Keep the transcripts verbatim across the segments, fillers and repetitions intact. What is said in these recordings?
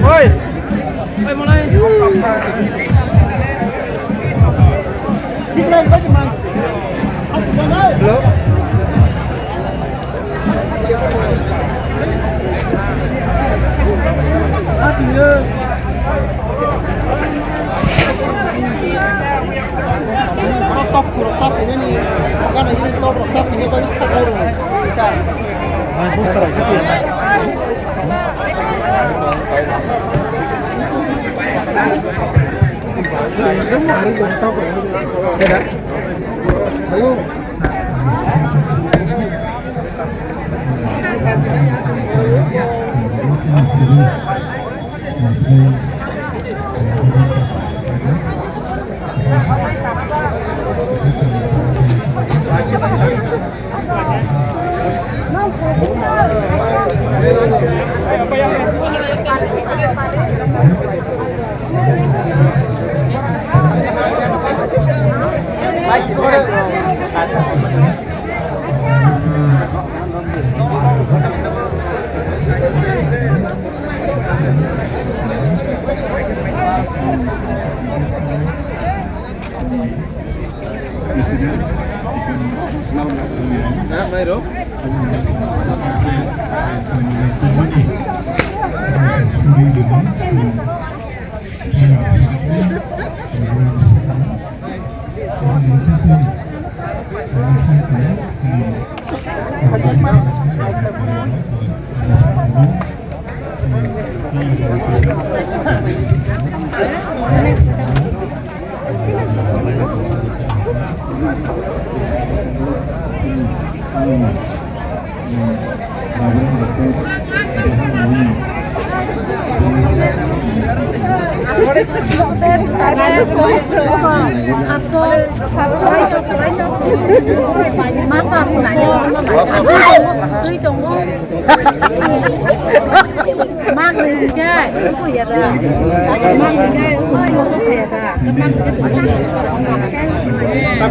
Oi! Hello. Top, top, ini nih. Kan ini top, top, ini bagus, tak lain. Bisa. Masa twi tongo. Mang nini jai, uko ya da. Mang nini jai, uko ya da. Mang nini jai, uko ya da.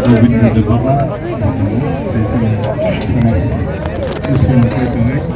Rabindra Debbarma, Samaj Islam Kaitanai,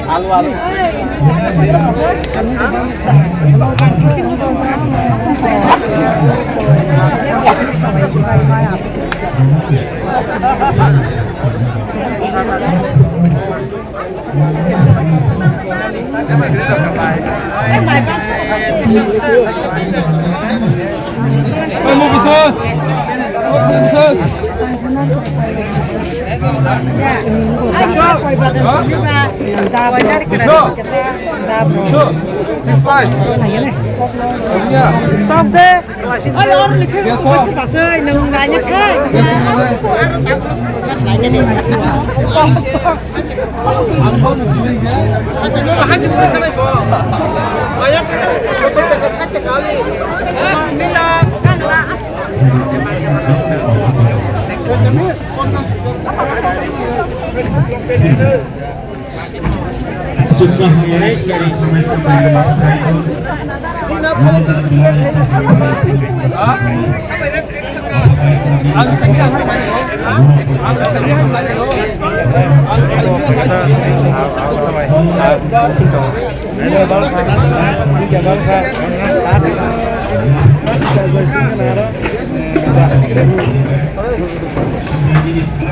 Alu, alu. Tok de. Oi, oro ni khe, oi, khe basai, nwng naina khe, nwng naina khe, aro tak, naina ni. Milo, kangla. Chukma hamari sari samai samai makai. Ang tadi ang tadi lo. Ang tadi ang tadi lo. Ang tadi ang tadi lo.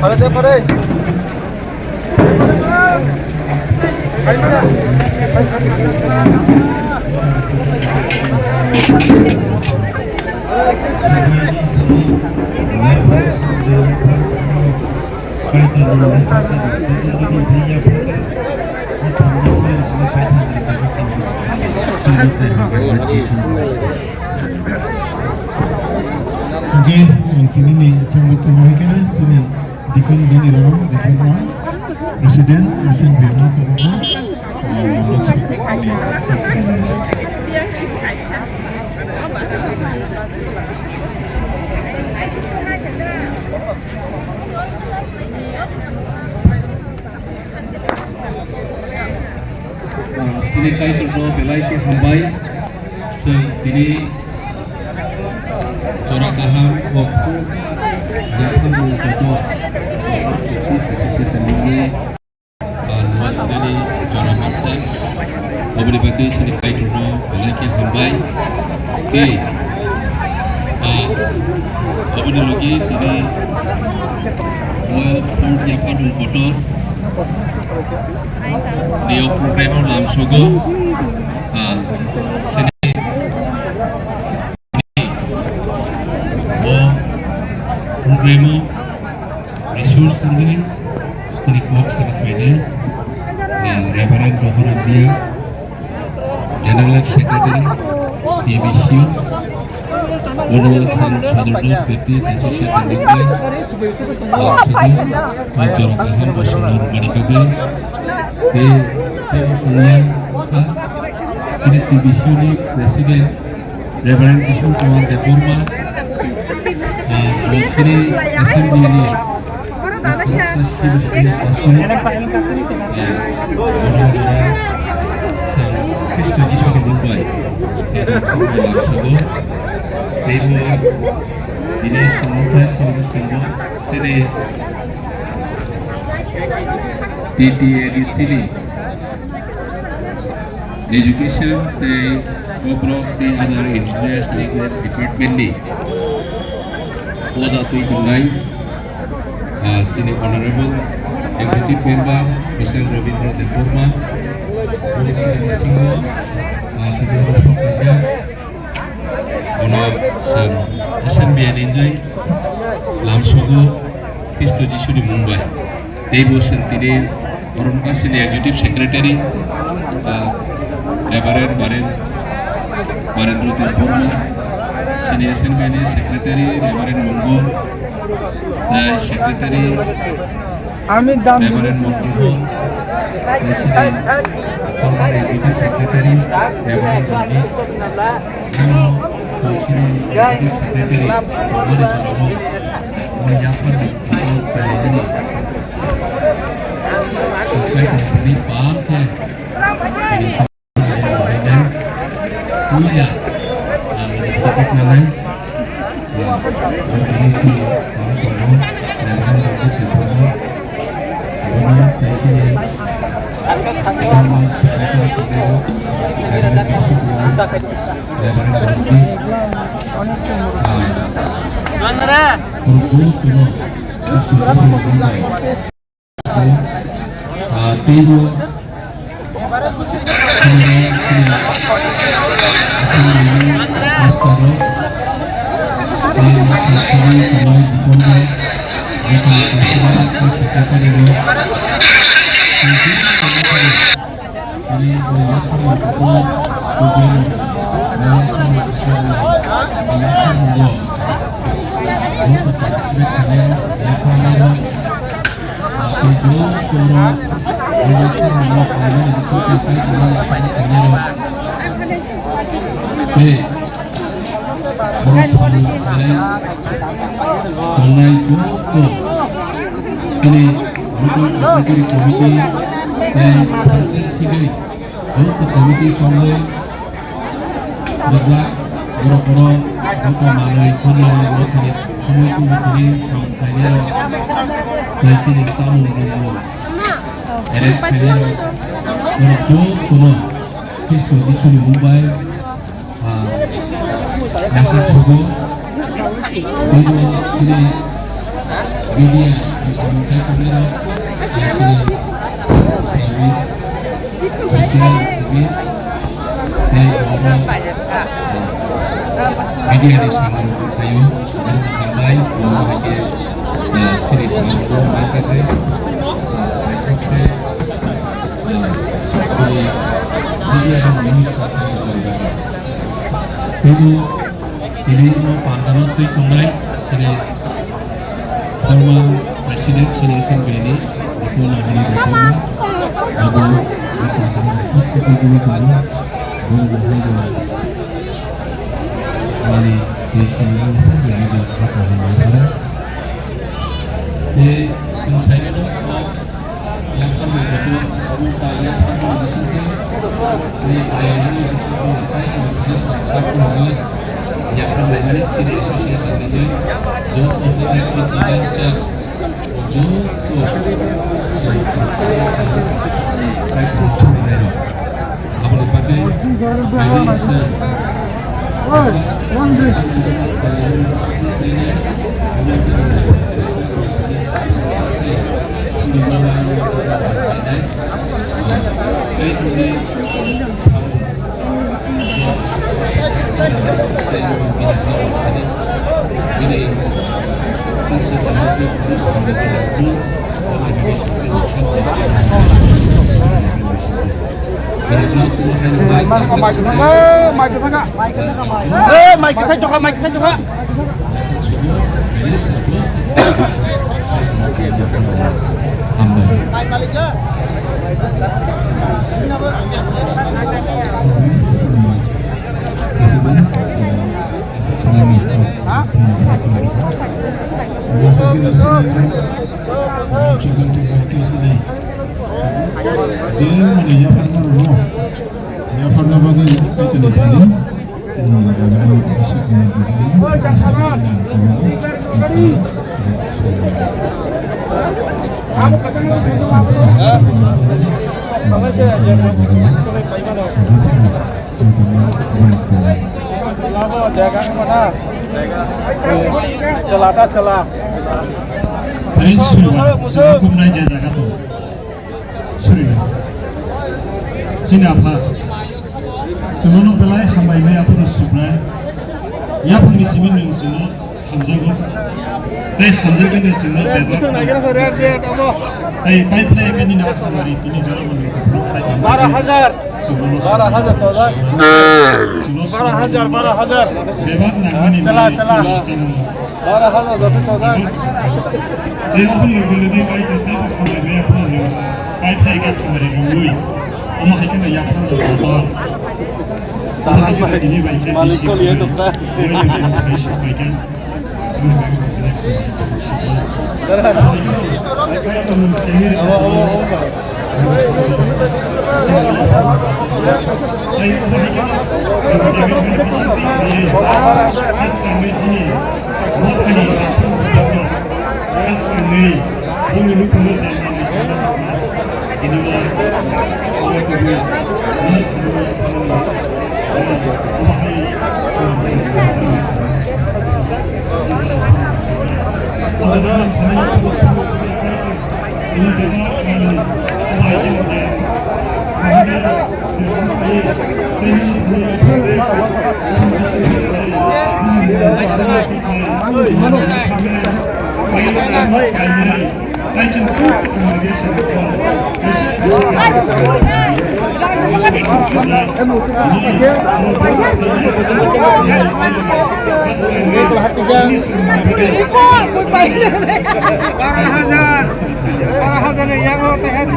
Pare de, pare. Hingke, eh, tini ni sambuto mohikena, sini Dikon Dini Ram, Dikon Ram, President, S N B no, kono, eh, Sini Kaitor no belai ke hambai. Chwng tini jora kaham kok yaphang mung joto. Sini jora manthai. Oboni bagwi sini Kaitor no belai ke hambai. Ke, ah, oboni logi tini o port yaphang mung kotor. Niyok program o lamsogo, ah, sini o program o resource wngwi sini kok sana khainai, ah, Reverend Rohor India, General Secretary, T B C, Honorable Sam Sodorno Baptist Association Mumbai, Lamsogo, Pujor Kaham Bosonor Manikabe, T B C ni President, Reverend Kishore Kumar Debbarma, ah, Sri Assembly ni Kristo Jisu ni Mumbai, teibo dini sumukha sumukha sini T T A D C ni Education tei Obrok tei Other Indigenous Language Department ni poja twi tongnai, ah, sini Honorable Executive Member Hussain Rabindra Debbarma, Unisha Singh, ah, tini oro sok kaijak. Ono chwng S M B N enjoy lamsogo Kristo Jisuni mung bai. Teibo chwng tini oro wngkha sini Executive Secretary, ah, Reverend Baren, Barendra Debbarma, sini S M B N ni Secretary Reverend Mongol, tei Secretary Amit dam Reverend Montri Hall, President, former Executive Secretary, Reverend Ranjit, President, Executive Secretary, Mari Jabo, Mari Jafar, President, Sukai Company, Park, Puya, ah, ini sakit nanai. Ah, ini tu, ah, sono, dan ini tu, tu, tu, ini tu, ini tu, ini tu, ini tu, ini tu, Ah, teibo Tei borok samung khlai tongnai joto chini local executive committee tei panchayat thigwi joto committee songwi rijak borok borok joto manwi khwnwi rok thani thumwi tubui tini samung khlainai rok tei chini chamung rok arrange khlainai rok borok jotono Kristo Jisuni mung bai ah, message sugo. Teibo chini media ni samung khai tongnai rok, ah, chini, ah, media ni samung khai tongnai rok, tei oro, ah, media ni samung khaio, oro hambai, oro hai khe, ah, chini, ah, oro manjakre, ah, hai khe, ah, chini media ni samung khai tongnai rok. Teibo tini o pandano twi tongnai chini former president chini S M B ni Diphu Nahani Debbarma abo bachajak twi tongwi tongo. Boro bo hai bo mani twi sini S M B ni bo bachajak tei chwng sai mano. Aboni bagwi kaisa Mai kwsang, mai kwsang, mai kwsang. Eh, mai kwsang choka, mai kwsang choka. Yapharna bagwi kaitani thani. Chwla ta chwla. Prince Sulaiman, Sulaiman kumnai je jaga tongo. Suri. Chini apha. Chwngno belai hambai mai aphuru subrai. Yaphangni simi nwng chwngno hamjago. Tei hamjagwi nwng chwngno bebak. Tei paiphlai kani na hamari tini jorabo nwng kuphur khai tongma. Baro hajar. Chwngno baro hajar chojak. Chwngno baro hajar, baro hajar. Bebak nangmani. Chwla, chwla. Baro hajar joto chojak. Tei obo logi logi Kaitor teibo khambai maya phano paithai khe khamari rwui. Omo hai kheno yaphang rok kotor. Omo hai kheno tini bai khe bisi khamari. Omo hai kheno tini bai khe. Baro hajar, baro hajar ni yago tehet.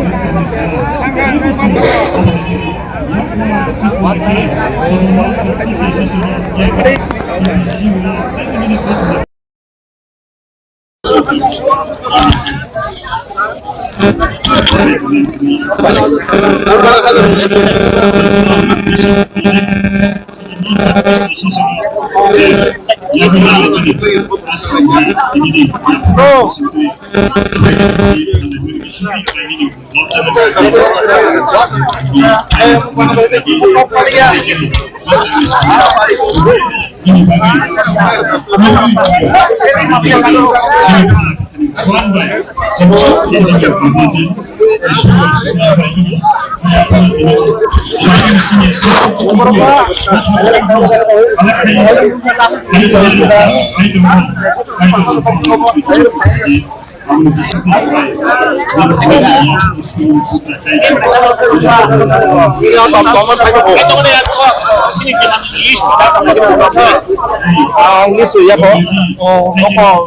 Ang ni suya ko. Oh, oh.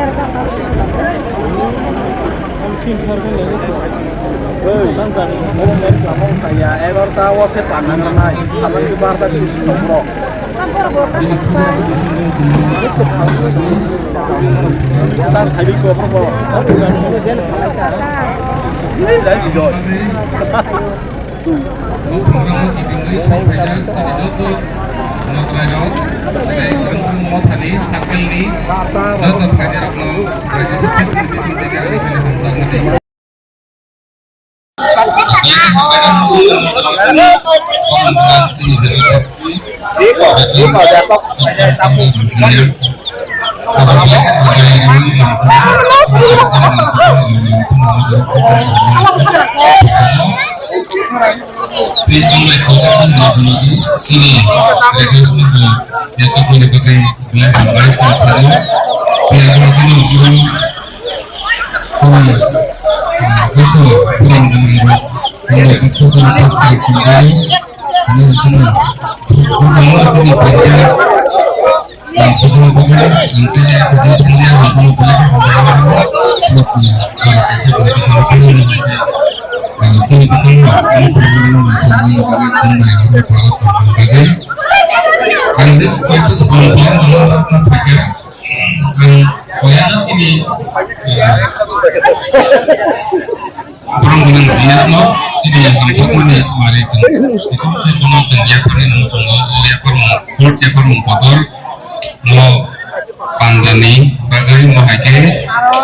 Hey, next lama kaya, egarota o se panang nai, abang tu barta tu sobro. Tang thabi ko sobro. Ini dari Joy. O program o kitingwi songphaijak chini joto nokrairok, tei Kangkung mothani circle ni joto phainairokno Jisu Khristo ni bising theke ani khe hamjakmani. Ang just koi to sebuah plan, ang koya na sini. Borok gwnang D S no chini hamjakmani mari chwng, chwng, chwng, bono chwng yakarni mung tongo, o yakarmung, court yakarmung kotor, no pandani bagwi, no hai khe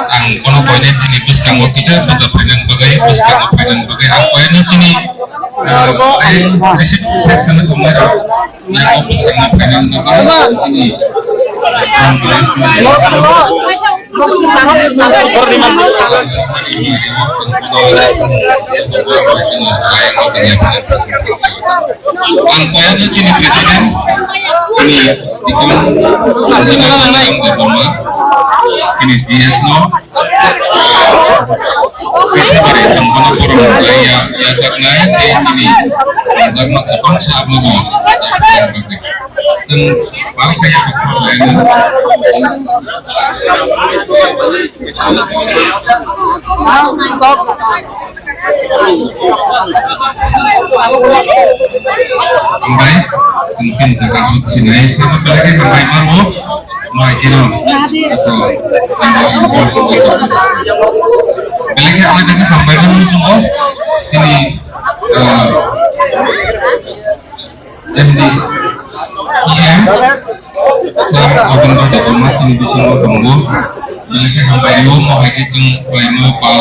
ang bono koinai chini bwskango kisa bwsa phainani bagwi, bwskango phainani bagwi, ang koinai chini, ah, ai receipt section ni tongnai rok. Ang koyakno chini president, chini Dikon, chini Dikon Debbarma, chini D S no, Krishnabari chwng bono borok ya, yajaknai tei chini hamjakma chikon sa abono bo. Chwng baro khe yaphang khlainai. Hambai, mungkin jaga sinai sama lagi hambai mano, mai kino. Belai khe hambai mano chungo, sini, eh, M D, E M, sir, Abhinanda Debbarma, tini bisingo tongo. Belai khe hambai rio, mo hai khe chwng khlaimo ba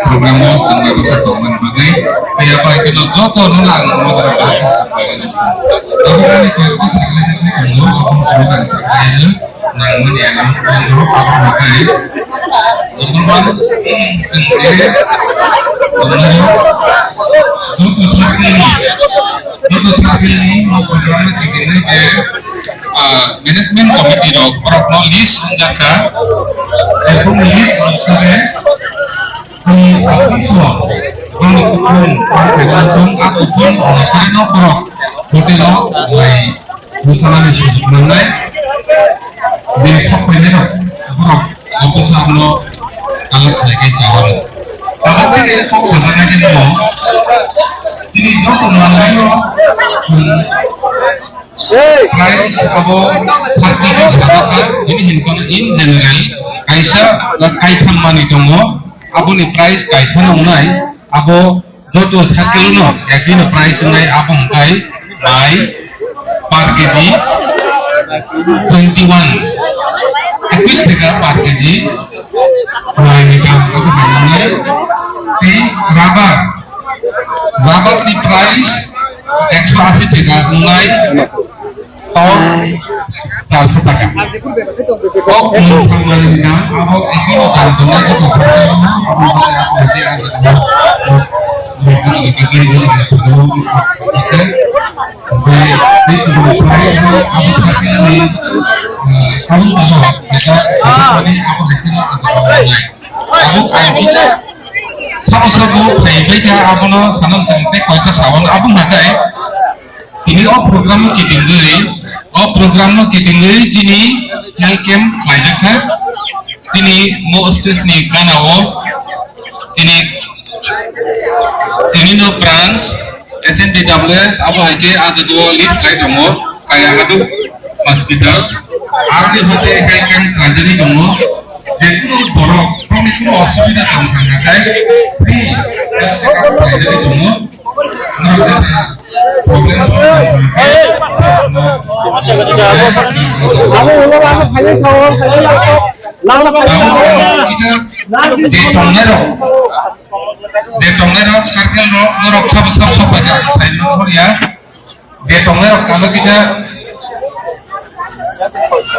program o chwng bai baksa tongmani bagwi. Phiya bai kheno joto no ang mo jora bai. Abo ani koi ko sakle sakle tongo, abo chwng bai sakle. Nangmani announcement rok abo hatai. Number one, chwng je tongnai joto circle ni, joto circle ni nok program ni tini je, ah, management committee rok borok no list wngjakha. Abo ni list wngkha. Tei ang iso, ang kupun, ang kupun, ang kupun, ang kupun, ang kupun, hotel o mai buthanani sujuk mannai. Bini sok phainai rok, borok office rok no alak khlai khe chawani. Abo tei kok sajak nai khe tamo. Tini joto manlai rok, Price abo thirty ni saka kha, bini hinkhe in general kaisa na kaitham manwi tongo, aboni price kaisa nwngnai, abo joto circle no ekdino price wngnai, abo hwnkhai mai per K G twenty one, ekwis taka per K G mai ni dam abo hai wngnai, tei rubber Rubber ni price ekso asi taka wngnai, tong charso taka. Kok mung thangmani dam abo ekino dam tongnai, joto thangmani abo abo abo abo abo abo abo abo abo abo abo abo. Abo sakni, eh, abo abo abo abo abo abo abo abo. Abo kaisa sabo sabo phaibai kha, abono sanam sangte koita sabon abo natai. Tini o program no kitingwi, o program no kitingwi chini health camp khlaijak kha. Chini mo stage ni gana o chini, chini no branch S N D W S abo hai khe ah jaga o lead khlai tongo, kaya hadu hospital. Aroni hote hai khe khlaijagwi tongo, je kunu borok boni kunu osubida tong thangnakhai free check up khlaijagwi tongo. Norok jesa problem tong thangnakhai je tongnairok, je tongnairok circle rok, norok sabo sab sab bai kha, sai no hor ya. Je tongnairok kalo kisa,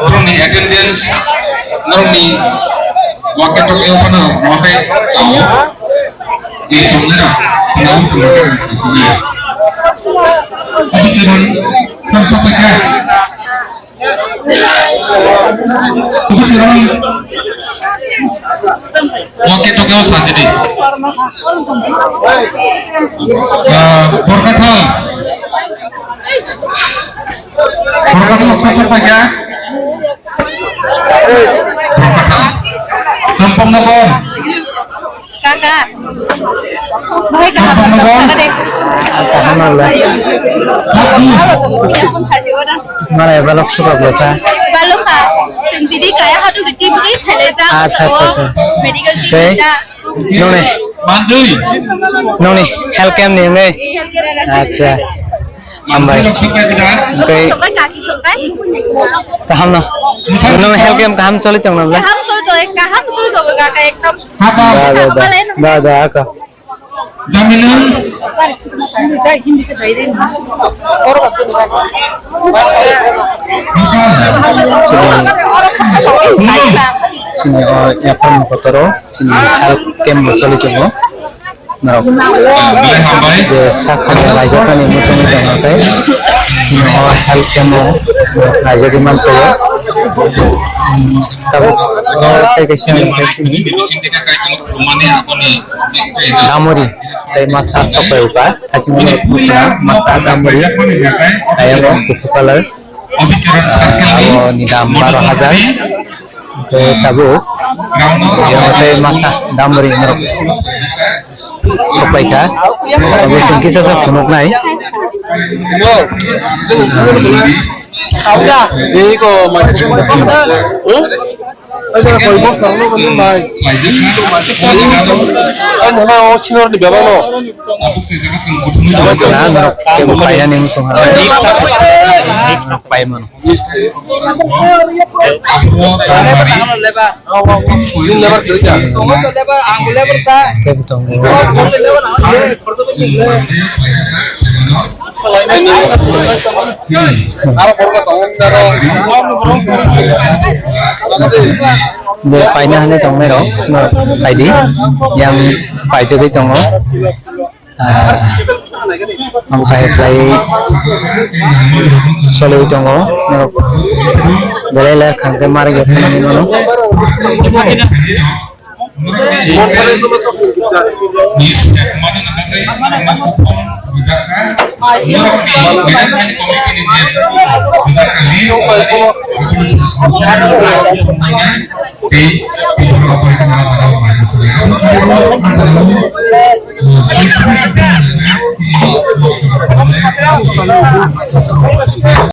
norokni attendance, norokni walkie talkie phano norok bai sao. Je tongnairok, norok tongnairok sini. Tapi kiran sab sab bai kha. Tubui tirani. Walkie talkie o sajidi. Ah, Borkathal. Borkathal sasa paja. Borkathal. Champang Nagar. Kaka. Bahai kaham. Kaham, kaka de. Kaham, Allah. Halo, tong sini apa tadi orang? Mana ya, balok suka biasa. Balok kha. Tong sini kaya hatu di T V pele ta. Acha, acha, acha. Medical team ta. Noni. Mandui. Noni, health camp ni, noni. Health camp. Acha. Hambai. Tei kaham no. Nang health camp kaham choli tong na bla? Kaham choli tong, kaham choli tong, kaka ekdom. Da, da, da. Da, da, ako. Jaminun. Chini o yapharni kotoro chini health camp bo choli tongo. Norok je sakha ni laijaknani muchungwi tongkha khe, chini o health camp o naijagwi manthai o. Tabuk o tei kaisa hwnkhe chini Damori tei masa sopai uka, thaichingmani masa Damori, ayang o kuphur colour. Abo ni dam baro hajar. Hwnkhe tabuk, ya, tei masa Damori norok sopai kha. Abo chwng kisa sa phunuknai. Ei ko, mai. Aja koi bosor no bini mai. Ai mama o senior ni baba no. Na, norok tei bo paina ni muchung ha. Pai mano. Tei bo tongo. Je paina hinwi tongnai rok, no, paidi, yang paijagwi tongo. Ah, ang pai khlai soloi tongo, norok belai le khangkhe mari ya phano mano.